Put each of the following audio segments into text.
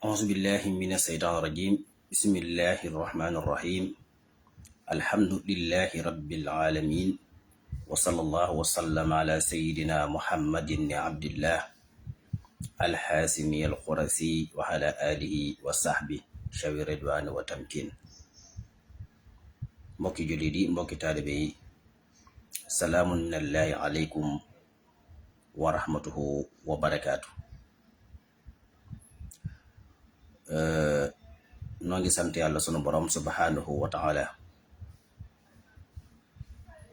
أعوذ بالله من الشيطان الرجيم بسم الله الرحمن الرحيم الحمد لله رب العالمين وصلى الله وسلم على سيدنا محمد بن عبد الله الحاسمي القرسي وعلى آله وصحبه شوي رضوان وتمكين mbokki jullit yi mbokki taalibe yi salaamun allahi aleykum wa rahmatuhu wa barakaatu. noo ngi sant yàlla sunu borom subhanahu wa taala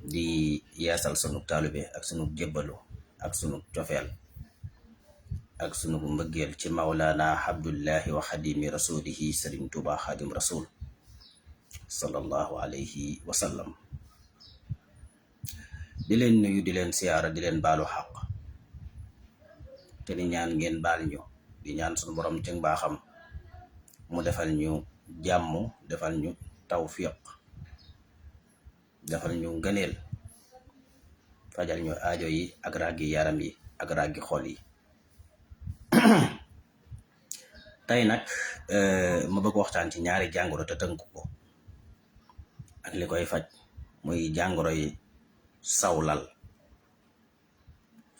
di yeesal sunu taalibe ak sunu jébbalu ak sunu cofeel ak sunu mbëggeel ci mawlaana abdullahi wa xadimi rasulihi sëriñ Tuuba xadim rasul sallallahu alayhi wa sallam. di leen nuyu di leen siyaara di leen baalu xaq te di ñaan ngeen baal ñu di ñaan sunu borom ci mbaaxam mu defal ñu jàmm defal ñu tawfiq defal ñu ngëneel fajal ñu aajo yi ak ràggi yaram yi ak ràggi xol yi. tey nag ma bëgg waxtaan ci ñaari jàngoro te tënk ko ak li koy faj, muy jàngoro yi sawlal.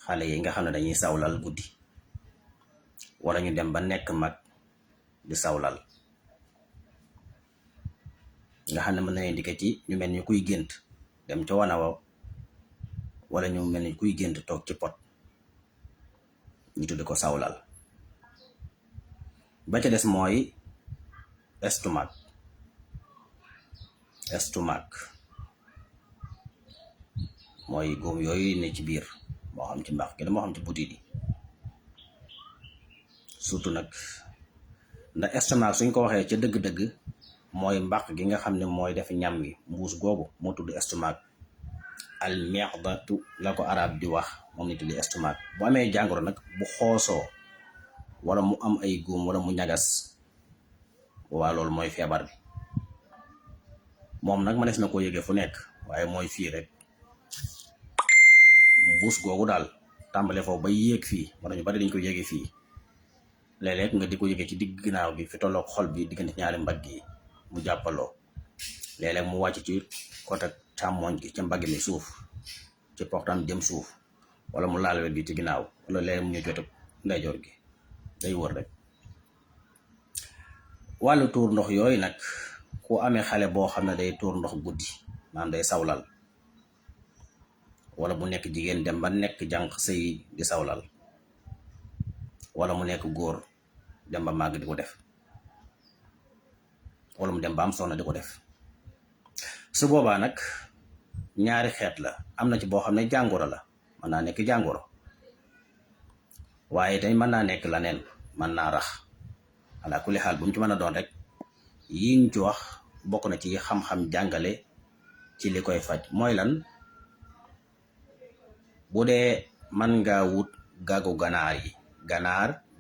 xale yi nga xam ne dañuy sawlal guddi wala ñu dem ba nekk mag di sawlal, nga xam ne mën na indiqué ci ñu mel ni kuy gént dem ca wana wa wala ñu mel ni kuy gént toog ci pot, ñu tudde ko sawlal. ba ca des mooy estomac mooy góom yooyu ne ci biir, moo xam ci mbaax gi la moo xam ci butit yi surtout nag, ndax estomac suñ ko waxee ca dëgg-dëgg mooy mbàq gi nga xam ne mooy def ñam wi, mbuus googu moo tudd estomac. al mi'datu la ko arab di wax, moom ni tudd estomac. bu amee jàngoro nag bu xoosoo wala mu am ay góom wala mu ñagas, waa loolu mooy feebar bi. moom nag mënees na koo yëgee fu nekk, waaye mooy fii rek mbuus googu daal tàmbale foofu ba yéeg fii, moo tax ñu bari dañ ko yëgee fii. léeg-léeg nga di ko yëgee ci digg ginnaaw bi fi tolloog xol bi diggante ñaari mbagg yi mu jàppaloo. léeg-léeg mu wàcc ci côté càmmoñ gi ca mbagg mi suuf ci poxtaan jëm suuf, wala mu laal wet bi ci ginnaaw, wala léeg mu ñu jot ndeyjoor gi, day wër rek. wàllu tuur ndox yooyu nag, ku amee xale boo xam ne day tuur ndox guddi, maanaam day sawlal, wala mu nekk jigéen dem ba nekk jànq sëy di sawlal, wala mu nekk góor dem ba màgg di ko def, wala mu dem ba am soxna di ko def. su boobaa nag ñaari xeet la, am na ci boo xam ne jàngoro la, mën naa nekk jàngoro, waaye tamit mën naa nekk laneen, mën naa rax. ala kulli xaal bu mu ci mën a doon rek, yiñ ci wax bokk na ci xam-xam jàngale ci li koy faj. mooy lan? bu dee man nga wut gagu ganaar yi,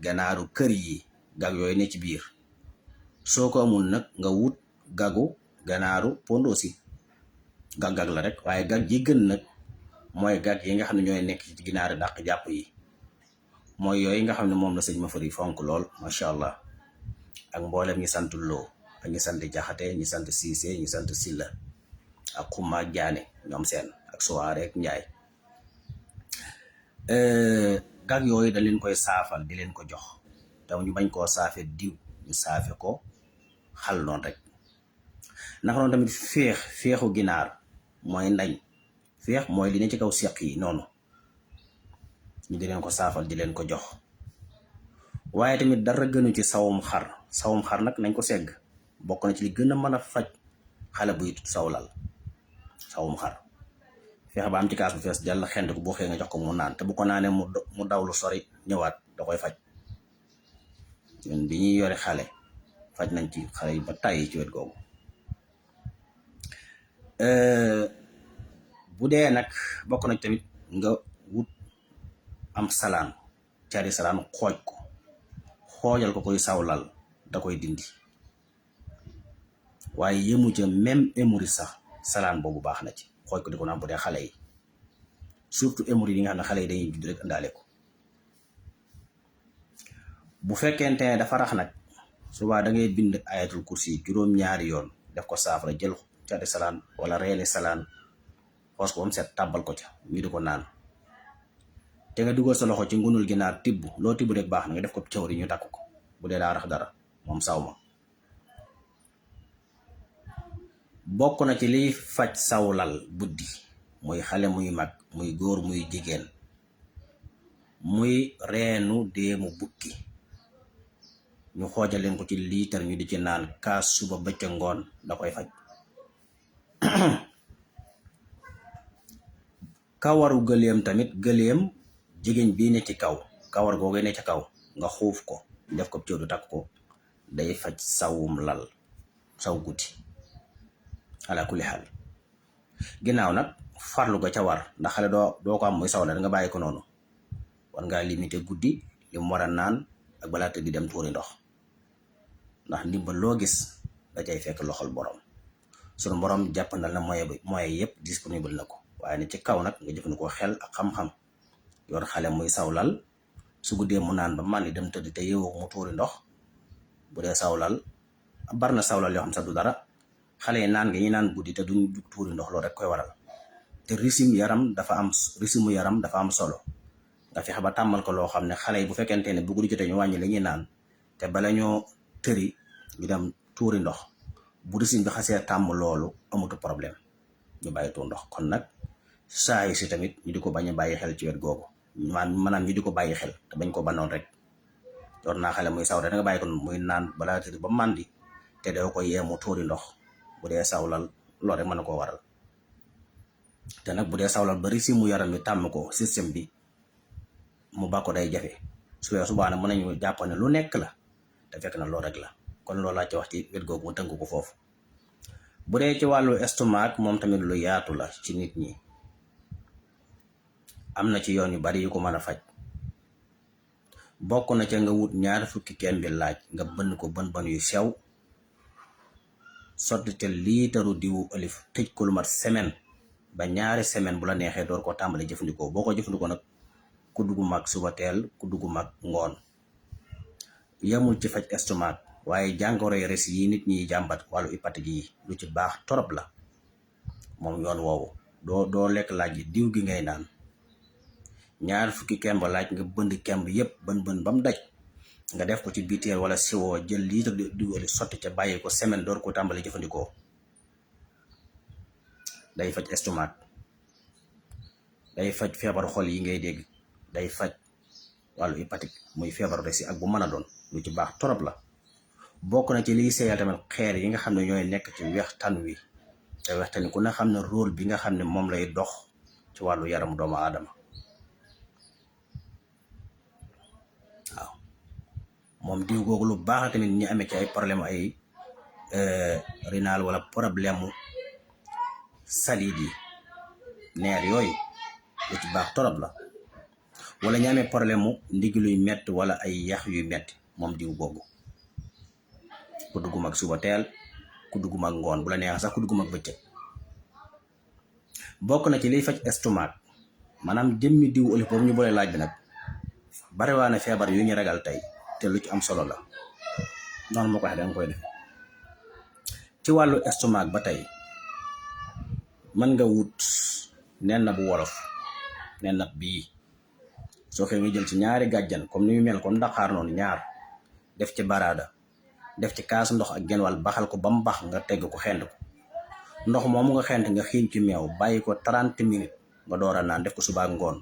ganaaru kër yi, gag yooyu ne ci biir. soo ko amul nag nga wut gagu ganaaru pondosi, gag la rek, waaye gag yi gën nag mooy gag yi nga xam ne ñooy nekk ci ginaari dàq jàpp yi, mooy yooyu nga xam ne moom la sëñ ma fari fonk lool, macha allah. ak mboolem ñi sant loo, ak ñi sant jaxate, ñi sant siise, ñi sant silla, ak xumma ak jaane, ñoom seen, ak suwaare ak njaay. gag yooyu da leen koy saafal di leen ko jox, te ñu bañ koo saafe diw, ñu saafe ko xal noonu rek. naka noonu tamit feexu ginaar mooy ndañ, feex mooy li ne ci kaw seq yi noonu, ñu di leen ko saafal di leen ko jox. waaye tamit dara gënu ci sawum xar nag nañ ko segg, bokk na ci li gën a mën a faj xale buy sawlal. sawum xar feex ba am ci kaas bu fees jàll, xent ko boo xëyee nga jox ko mu naan, te bu ko naanee mu daw lu sori ñëwaat, da koy faj. ñun bi ñuy yore xale faj nañ ci xale yi ba tàyyi ci wet googu. bu dee nag bokk nañ tamit nga wut am salaan, cari salaan, xoojal ko koy sawlal, da koy dindi. waaye yëmu ca même hémorroïde sax, salaan boobu baax na ci, xooj ko di ko naan bu dee xale yi, surtout hémorroïde yi nga xam ne xale yi dañuy judd rek indaale ko. bu fekkente ne dafa rax nag, subaa da ngay bind ayatul kursi juróom-ñaari yoon def ko saafara jël cati salaan wala reeni salaan xoos ko ba mu set tàbbal ko ca ñu di ko naan te nga dugal sa loxo ci ngunul ginaar tibb loo tibb rek baax na nga def ko cawri ñu takk ko bu dee daa rax dara moom saw ma bokk na ci liy faj sawlal buddi muy xale muy mag muy góor muy jigéen muy reenu déemu bukki ñu xoojal leen ko ci liitar ñu di ci naan kaas suba bëccëg ngoon da koy faj kawaru gëléem tamit gëléem jigéen bii ne ci kaw kawar googee ne ci kaw nga xuuf ko def ko cëw du takk ko day faj sawum lal saw guddi ala kulli xaal ginnaaw nag farlu ga ca war ndax xale doo ko am muy saw la da nga bàyyi ko noonu war ngaa limité guddi li mu war a naan ak balaa tëdd di dem tuuri ndox ndax ndimbal loo gis da cay fekk loxol borom sunu borom jàppandal na moyen yëpp disponible na ko waaye ne ci kaw nag nga jëfandikoo xel ak xam-xam yor xale muy sawlal su guddee mu naan ba man di dem tëdd te yeewoo mu tuuri ndox bu dee sawlal bar na sawlal yoo xam sax du dara xale yi naan nga ñi naan guddi te duñ tuuri ndox loolu rek koy waral te régime yaram dafa am solo nga fexe ba tàmmal ko loo xam ne xale yi bu fekkente ne bu guddi jotee ñu wàññi la ñuy naan te bala ñoo tëri ñu dem tuuri ndox bu régime bi xasee tàmm loolu amatu problème ñu bàyyi tuur ndox kon nag saa yi si tamit ñu di ko bañ a bàyyi xel ci wet googu maanaam ñu di ko bàyyi xel te bañ ko banoon rek yor naa xale muy saw da nga bàyyi ko muy naan balaa tëri ba màndi te doo ko yee mu tuuri ndox bu dee sawlal loolu rek mën na koo waral te nag bu dee sawlal ba régime mu yaram bi tàmm ko système bi mu bàkko day jafe subaa nag mën nañu jàpp ne lu nekk la te fekk na loolu rek la kon loolu laa ci wax ci wet googu mu tënk ko foofu bu dee ci wàllu estomac moom tamit lu yaatu la ci nit ñi am na ci yoon yu bari yu ko mën a faj bokk na ca nga wut 2 fukki kembi laaj nga bënn ko bën yu sew sotti ca liitaru diwu olif tëj ko lu mat semaine ba 2 semaine bu la neexee door koo tàmbali jëfandikoo boo ko jëfandikoo nag kuddu gu mag suba teel kuddu gu mag ngoon yemul ci faj estomac waaye jàngoro res yi nit ñi jàmbat wàllu hépatique yi lu ci baax torop la moom yoon woowu doo lekk laaj yi diw gi ngay naan 2 fukki kemb laaj nga bënd kemb yépp bën ba mu daj nga def ko ci biteel wala siwoo jël litre diw oli sotti ca bàyyi ko semaine door ko tàmbali jëfandikoo day faj estomac day faj feebaru xol yi ngay dégg day faj wàllu hépatique muy feebaru res yi ak bu mën a doon lu ci baax torop la bokk na ci liy seeyal tamit xeer yi nga xam ne ñooy nekk ci wextan wi te wextan wi ku ne xam ne rôle bi nga xam ne moom lay dox ci wàllu yaramu doomu aadama waaw moom diw googu lu baax tamit ñi amee ci ay problème ay rénal wala problème mu saliid yi neer yooyu lu ci baax torop la wala ñu amee problème mu ndigg luy metti wala ay yax yuy metti moom diw googu ku dugg mag suba teel ku dugg mag ngoon bu la neex sax ku dugg mag bëccëg bokk na ci liy faj estomac maanaam jëmmi diw olif boobu ñu boole laaj bi nag bariwaane feebar yu ñu ragal tey te lu ci am solo la noonu moo ko waxee danga koy def ci wàllu estomac ba tey mën nga wut nen na bu wolof nen na bii soo xëy nga jël ci 2 gàjjan comme ni mu mel comme Dakar noonu 2 def ci baraada def ci kaas ndox ak genn wàll baxal ko ba mu bax nga tegg ko xend ko ndox moomu nga xent nga xiim ci meew bàyyi ko 30 minutes nga door a naan def ko suba ak ngoon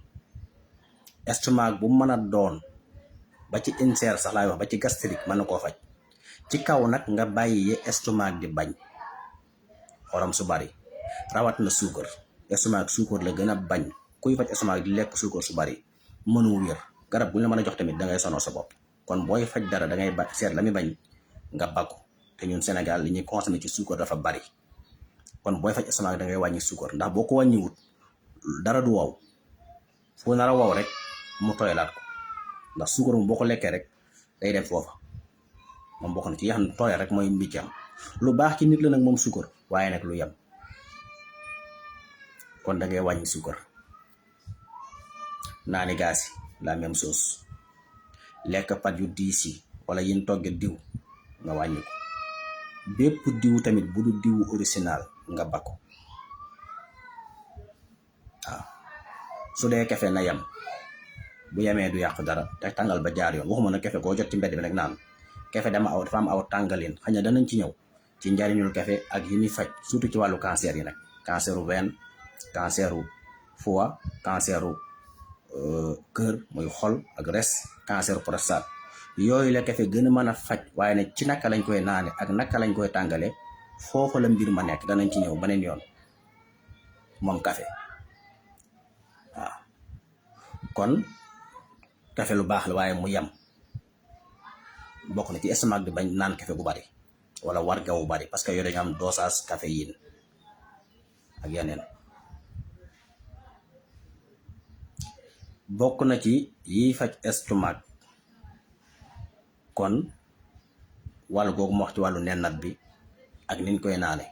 estomac bu mën a doon ba ci ulcère sax laay wax ba ci gastrique mën na koo faj ci kaw nag nga bàyyi ye estomac di bañ xorom su bari rawat na suukar estomac suukar la gën a bañ kuy faj estomac di lekk suukar su bari mënu wér garab bu ñu la mën a jox tamit da ngay sonal sa bopp kon booy faj dara da ngay seet la muy bañ nga bakku te ñun Sénégal li ñuy consommer ci suukar dafa bari kon booy faj estomac da ngay wàññi suukar ndax boo ko wàññiwut dara du wow fu nar a wow rek mu tooyalaat ko ndax suukar moom boo ko lekkee rek day dem foofa moom bokk na ci yaxam tooyal rek mooy mbiccam lu baax ci nit la nag moom suukar waaye nag lu yem kon da ngay wàññi suukar naani gaas yi la même chose lekk pat yu diis yi wala yin togge diw nga wàññi ko bépp diw tamit bu du diwu original nga bakko waaw su dee kafe na yem bu yemee du yàq dara te tàngal ba jaar yoon waxuma na kafe koo jot ci mbedd bi nag naan kafe dafa am aw tàngalin xëy na danañ ci ñëw ci njariñul kafe ak yi muy faj surtout ci wàllu cancer yi nag canceru veine canceru foie canceru cœur muy xol ak res canceru prostate yooyu la kafe gën a mën a faj waaye nag ci naka lañ koy naane ak naka lañ koy tàngale foofu la mbir ma nekk danañ ci ñëw beneen yoon moom kafe waaw kon kafe lu baax la waaye mu yem bokk na ci estomac bi bañ naan kafe bu bari wala warga bu bari parce que yooyu dañu am dosage caféine ak yeneen bokk na ci yiy faj estomac kon wàllu googu mu wax ci wàllu nennat bi ak niñ koy naane